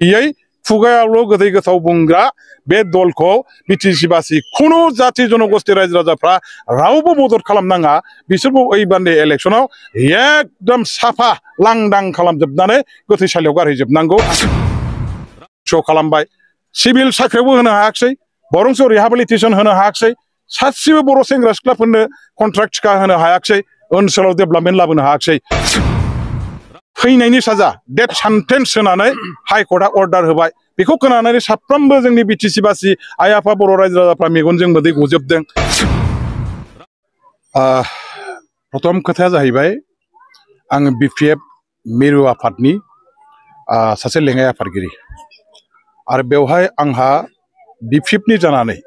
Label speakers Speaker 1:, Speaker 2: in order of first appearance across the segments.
Speaker 1: यै खुगायावल' गोदै गोथाव बुंग्रा बे दलखौ बिटिसि बासि खुनु जाथि जनगोष्ठी रायजो राजाफ्रा रावबो मदद खालामनाङा बिसोरखौ ओइबारनि इलेक्सनाव एकदम साफा लांदां खालामजोबनानै गोथैसालियाव गारहैजोबनांगौ शो खालामबाय सिभिल साख्रियावबो होनो हायाखिसै बरंसो रिहाबिलिटेसन होनो हायाखिसै सासेबो बर' सेंग्रा सिख्लाफोरनो कन्ट्राक्ट टिका होनो हायाखिसै ओनसोलाव डेभेलपमेन्ट लाबोनो हायाखिसै थैनायनि साजा डेथ सेन्टेन्स होनानै हाइकर्टआ अर्डार होबाय बेखौ खोनानानै साफ्रोमबो जोंनि बिटिसि बासि आइ आफा बर' रायजो राजाफ्रा मेगनजों मोदै गजोबदों प्रथम खोथाया जाहैबाय आङो बिपिएफ मिरु आफादनि सासे लेङाइ आफादगिरि आरो बेवहाय आंहा बिपिएफनि जानानै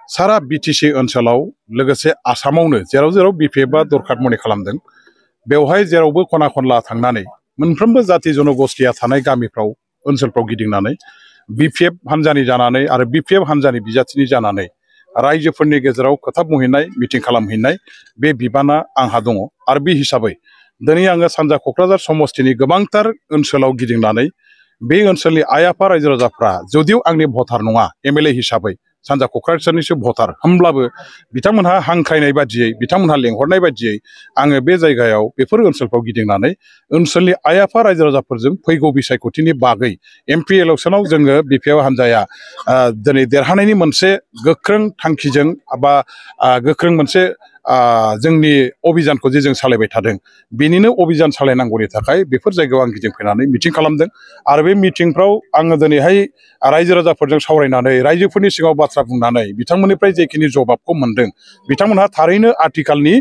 Speaker 1: सारा बिटिसि ओनसोलाव लोगोसे आसामावनो जेराव जेराव बिपिएफआ दरखार मनि खालामदों बेवहाय जेरावबो खना खनला थांनानै मोनफ्रोमबो जाति जनगोष्ठीया थानाय गामिफ्राव ओनसोलफ्राव गिदिंनानै बिपिएफ हान्जानि जानानै आरो बिपिएफ हान्जानि बिजाथिनि जानानै रायजोफोरनि गेजेराव खोथा बुंहैनाय मिटिं खालामहैनाय बे बिबाना आंहा दङ आरो बे हिसाबै दिनै आङो सानजा क'क्राझार समस्तिनि गोबांथार ओनसोलाव गिदिंनानै बे ओनसोलनि आइ आफा रायजो राजाफ्रा जुदिव आंनि भटार नङा एमएलए हिसाबै सानजा क'क्राझारनिसो भटार होमब्लाबो बिथांमोनहा हांख्रायनाय बादियै बिथांमोनहा लेंहरनाय बादियै आङो बे जायगायाव बेफोर ओनसोलफ्राव गिदिंनानै ओनसोलनि आइ आफा रायजो राजाफोरजों फैगौ बिसायख'थिनि बागै एमपि इलेक्सनाव जोङो बिपिएफ हान्जाया दिनै देरहानायनि मोनसे गोख्रों थांखिजों बा गोख्रों मोनसे जोंनि अभियानखौ जे जों सालायबाय थादों बेनिनो अभियान सालायनांगौनि थाखाय बेफोर जायगायाव आं गिदिंफैनानै मिटिं खालामदों आरो बे मिटिंफ्राव आङो दिनैहाय रायजो राजाफोरजों सावरायनानै रायजोफोरनि सिगाङाव बाथ्रा बुंनानै बिथांमोननिफ्राय जेखिनि जबाबखौ मोनदों बिथांमोनहा थारैनो आथिखालनि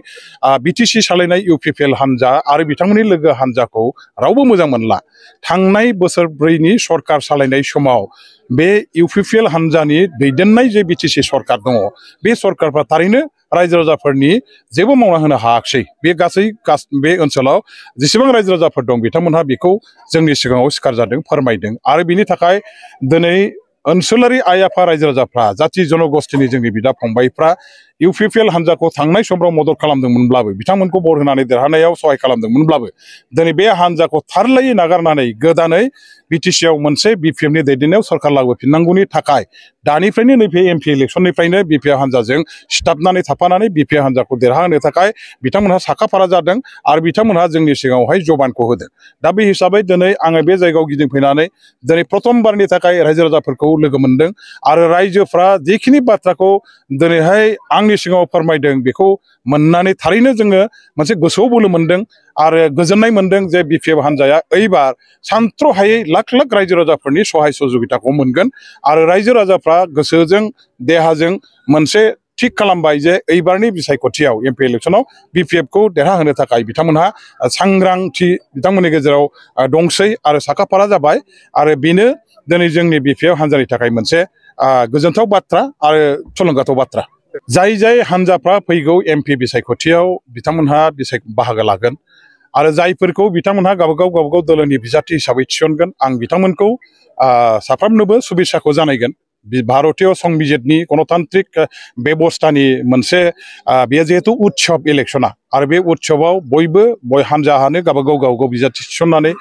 Speaker 1: बिटिसि सालायनाय इउपिपिएल हान्जा आरो बिथांमोननि लोगो हान्जाखौ रावबो मोजां मोनला थांनाय बोसोरब्रैनि सरकार सालायनाय समाव बे इउपिपिएल हान्जानि दैदेननाय जे बिटिसि सरकार दङ बे सरकारफ्रा थारैनो रायजो राजाफोरनि जेबो मावना होनो हायाखिसै बे गासै बे ओनसोलाव जेसेबां रायजो राजाफोर दं बिथांमोनहा बेखौ जोंनि सिगाङाव सिखार जादों फोरमायदों आरो बिनि थाखाय दिनै ओनसोलारि आइ आफा रायजो राजाफ्रा जाथि जनगोष्ठीनि जोंनि बिदा फंबायफ्रा इउपिपिएल हान्जाखौ थांनाय समफ्राव मदद खालामदोंमोनब्लाबो बिथांमोनखौ बर होनानै देरहानायाव सहाय खालामदोंमोनब्लाबो दिनै बे हान्जाखौ थारलायै नागारनानै गोदानै बिटिसिआव मोनसे बिपिएफनि दैदेननायाव सरकार लाबोफिननांगौनि थाखाय दानिफ्रायनो नैबे एमपि इलेक्सननिफ्रायनो बिपिएफ हान्जाजों सिथाबनानै थाफानानै बिपिएफ हान्जाखौ देरहाहोनो थाखाय बिथांमोनहा साखाफारा जादों आरो बिथांमोनहा जोंनि सिगाङावहाय जबानखौ होदों दा बे हिसाबै दिनै आङो बे जायगायाव गिदिंफैनानै दिनै प्रथमबारनि थाखाय रायजो राजाफोरखौ लोगो मोनदों आरो रायजोफ्रा जिखिनि बाथ्राखौ दिनैहाय आंनि सिगाङाव फोरमायदों बेखौ मोननानै थारैनो जोङो मोनसे गोसोआव बोलो मोनदों आरो गोजोननाय मोनदों जे बिपिएफ हान्जाया ओइबार सानथ्र'हायै लाख लाख रायजो राजाफोरनि सहाय सहजुगिताखौ मोनगोन आरो रायजो राजाफ्रा गोसोजों देहाजों मोनसे थिग खालामबाय जे ओइबारनि बिसायख'थियाव एमपि इलेक्सनाव बिपिएफखौ देरहाहोनो थाखाय बिथांमोनहा सांग्रांथि बिथांमोननि गेजेराव दंसै आरो साखाफारा जाबाय आरो बेनो दिनै जोंनि बिपिएफ हान्जानि थाखाय मोनसे गोजोनथाव बाथ्रा आरो थुलुंगाथाव बाथ्रा जाय जाय हान्जाफ्रा फैगौ एमपि बिसायख'थियाव बिथांमोनहा बाहागो लागोन आरो जायफोरखौ बिथांमोनहा गावबागाव दोलोनि बिजाथि हिसाबै थिसनगोन आं बिथांमोनखौ साफ्रोमनोबो शुभेच्छाखौ जानायगोन भारतीय संबिजितनि गणतान्त्रिक बेबस्थानि मोनसे बेयो जिहेतु उत्सव इलेक्सना आरो बे उत्सवआव बयबो हान्जाहानो गावबागाव बिजाथि थिसननानै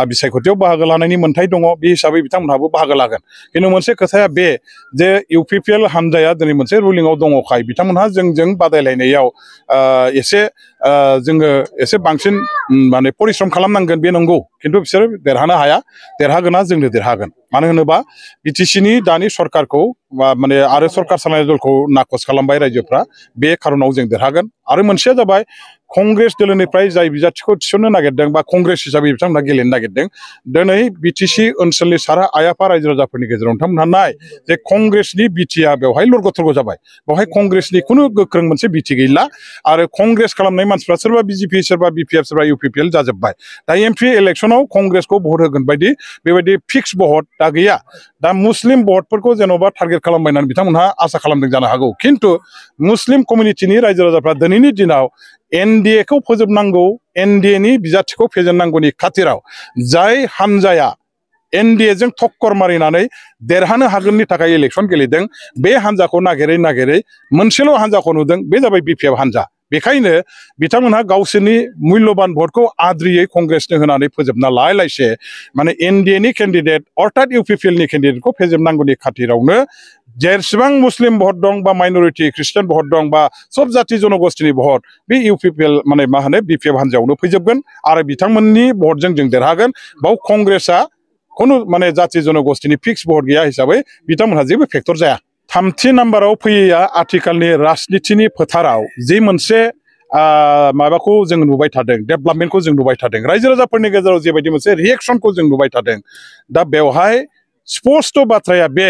Speaker 1: बिसायख'थियाव बाहागो लानायनि मोन्थाय दङ बे हिसाबै बिथांमोनहाबो बाहागो लागोन खिन्थु मोनसे खोथाया बे जे इउपिपिएल हान्जाया दिनै मोनसे रुलिंआव दङखाय बिथांमोनहा जोंजों बादायलायनायाव जोङो एसे बांसिन माने परिश्रम खालामनांगोन बे नंगौ खिन्थु बिसोर देरहानो हाया देरहागोना जोंनो देरहागोन मानो होनोबा बिटिसिनि दानि सरकारखौ माने आरो सरकार सालायनाय दलखौ नाखस खालामबाय रायजोफ्रा बे खार'नाव जों देरहागोन आरो मोनसेया जाबाय कंग्रेस दोलोनिफ्राय जाय बिजाथिखौ थिसननो नागिरदों बा कंग्रेस हिसाबै बिथांमोनहा गेलेनो नागिरदों दिनै बिटिसि ओनसोलनि सारा आइ आफा रायजो राजाफोरनि गेजेराव नोंथांमोनहा नाय जे कंग्रेसनि बिटिआ बेवहाय लरग' थरग' जाबाय बेवहाय कंग्रेसनि खुनु गोख्रों मोनसे बिटि गैला आरो कंग्रेस खालामनाय मानसिफ्रा सोरबा बिजेपि सोरबा बिपिएफ सोरबा इउपिपिएल जाजोब्बाय दा एमपि इलेक्सनाव कंग्रेसखौ भट होगोन बायदि बेबायदि फिक्स भट दा गैया दा मुस्लिम भटफोरखौ जेन'बा टारगेट खालामबायनानै बिथांमोनहा आसा खालामदों जानो हागौ खिन्थु मुस्लिम कमिउनिटिनि रायजो राजाफ्रा दिनैनि दिनाव एनडिएखौ फोजोबनांगौ एनडिएनि बिजाथिखौ फेजेननांगौनि खाथिराव जाय हान्जाया एनडिएजों थक्कर मारिनानै देरहानो हागोननि थाखाय इलेक्सन गेलेदों बे हान्जाखौ नागिरै नागिरै मोनसेल' हान्जाखौ नुदों बे जाबाय बिपिएफ हान्जा बेखायनो बिथांमोनहा गावसोरनि मूल्यबान भटखौ आद्रियै कंग्रेसनो होनानै फोजोबना लायालासे माने एनडिएनि केन्डिडेट अर्थात इउपिपिएलनि केन्डिडेटखौ फेजेबनांगौनि खाथिरावनो जेसेबां मुस्लिम भट दं बा माइनरिटि ख्रिस्टान भट दं बा सब जाति जनगोष्ठीनि भट बे इउपिपिएल माने मा होनो बिपिएफ हान्जायावनो फैजोबगोन आरो बिथांमोननि भटजों जों देरहागोन बाव कंग्रेसआ खुनु माने जाति जनगोष्ठीनि फिक्स भट गैया हिसाबै बिथांमोनहा जेबो फेक्टर जाया थामथि नाम्बाराव फैयैया आथिखालनि राजनितिनि फोथाराव जि मोनसे माबाखौ जों नुबाय थादों डेभेलपमेन्टखौ जों नुबाय थादों रायजो राजाफोरनि गेजेराव जेबायदि मोनसे रिएक्सनखौ जों नुबाय थादों दा बेवहाय स्पष्ट बाथ्राया बे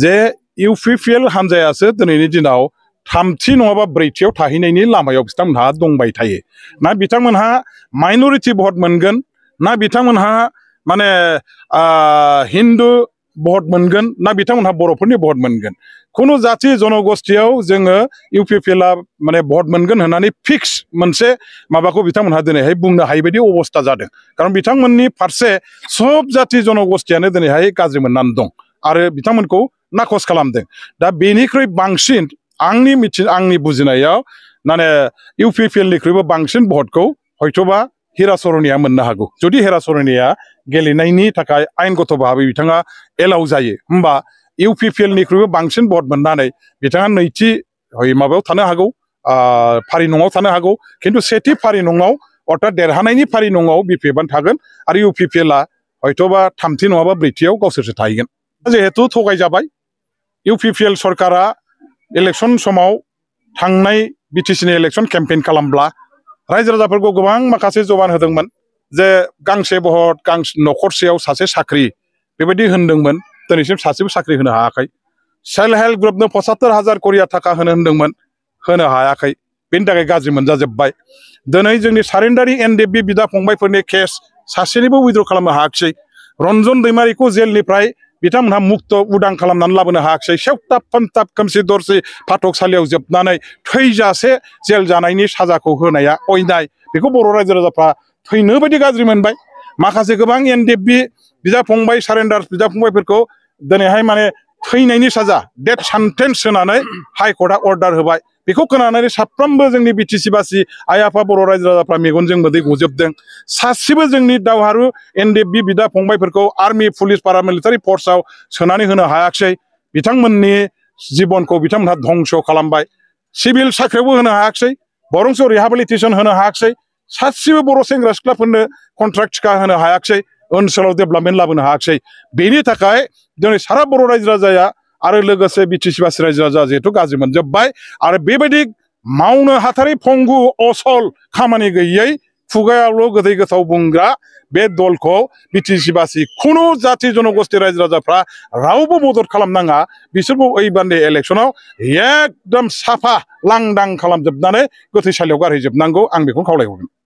Speaker 1: जे इउपिपिएल हान्जायासो दिनैनि दिनाव थामथि नङाबा ब्रैथियाव थाहैनायनि लामायाव बिथांमोनहा दंबाय थायो ना बिथांमोनहा माइनरिटि भट मोनगोन ना बिथांमोनहा माने हिन्दु भट मोनगोन ना बिथांमोनहा बर'फोरनि भट मोनगोन खुनु जाति जनगोष्ठीयाव जोङो इउपिपिएलआ माने भट मोनगोन होननानै फिक्स मोनसे माबाखौ बिथांमोनहा दिनैहाय बुंनो हायै बायदि अबस्था जादों खारन बिथांमोननि फारसे सब जाति जनगोष्ठीयानो दिनैहाय गाज्रि मोननानै दं आरो बिथांमोनखौ नाखस खालामदों दा बेनिख्रुइ बांसिन आंनि बुजिनायाव माने इउपिपिएलनिख्रुइबो बांसिन भटखौ हयथ'बा हिराचरनिया मोननो हागौ जुदि हिराचरनिया गेलेनायनि थाखाय आयेनगत भाबै बिथाङा एलाउ जायो होमबा इउपिपिएलनिख्रुइबो बांसिन भट मोननानै बिथाङा नैथि माबायाव थानो हागौ फारि नङाव थानो हागौ खिन्थु सेथि फारि नङाव अर्थात देरहानायनि फारि नङाव बिपिएफआनो थागोन आरो इउपिपिएलआ हयथ'बा थामथि नङाबा ब्रैथियाव गावसोरसो थाहैगोन जिहेतु थगायजाबाय इउपिपिएल सरकारा इलेक्सन समाव थांनाय बिटिसिनि इलेक्सन केम्पेइन खालामब्ला रायजो राजाफोरखौ गोबां माखासे जबान होदोंमोन जे गांसे भट न'खरसेयाव सासे साख्रि बेबायदि होनदोंमोन दिनैसिम सासेबो साख्रि होनो हायाखै सेल्फ हेल्प ग्रुपनो 75,000 करिया थाखा होनो होनदोंमोन होनो हायाखै बेनि थाखाय गाज्रि मोनजाजोब्बाय दिनै जोंनि सारेन्डारि एनडिएफबि बिदा फंबायफोरनि केस सासेनिबो उइद्र' खालामनो हायाखिसै रन्जन दैमारिखौ जेलनिफ्राय बिथांमोनहा मुक्त उदां खालामनानै लाबोनो हायाखिसै सेवताब फानताब खोमसि दरसि फाथकसालियाव जोबनानै थैजासे जेल जानायनि साजाखौ होनाया अयनाय बेखौ बर' रायजो राजाफ्रा थैनो बायदि गाज्रि मोनबाय माखासे गोबां एनडिएफबि बिदा फंबाय सारेन्डार बिदा फंबायफोरखौ दिनैहाय माने थैनायनि साजा डेथ सेन्टेन्स होनानै हाइकर्टआ अर्डार होबाय बेखौ खोनानानै साफ्रोमबो जोंनि बिटिसि बासि आइ आफा बर' रायजो राजाफ्रा मेगनजों मोदै गजोबदों सासेबो जोंनि दावहारु एनडिएफबि बिदा फंबायफोरखौ आर्मि पुलिस पारामिलिटारि फर्सआव सोनानै होनो हायाखिसै बिथांमोननि जिबनखौ बिथांमोनहा धंस खालामबाय सिभिल साख्रियावबो होनो हायाखिसै बरंस रिहाबिलिटेसन होनो हायाखिसै सासेबो बर' सेंग्रा सिख्लाफोरनो कन्ट्राक्ट टिका होनो हायाखिसै ओनसोलाव डेभेलपमेन्ट लाबोनो हायाखिसै बेनि थाखाय दिनै सारा बर' रायजो राजाया आरो लोगोसे बिटिसि बासि रायजो राजा जिहेथु गाज्रि मोनजोब्बाय आरो बेबायदि मावनो हाथारै फंगु असल खामानि गैयै खुगायावल' गोदै गोथाव बुंग्रा बे दलखौ बिटिसि बासि खुनु जाति जनगोष्ठी रायजो राजाफ्रा रावबो मदद खालामनाङा बिसोरखौ ओइबारनि इलेक्सनाव एकदम साफा लांदां खालामजोबनानै गोथैसालियाव गारहैजोबनांगौ आं बेखौनो खावलायहरगोन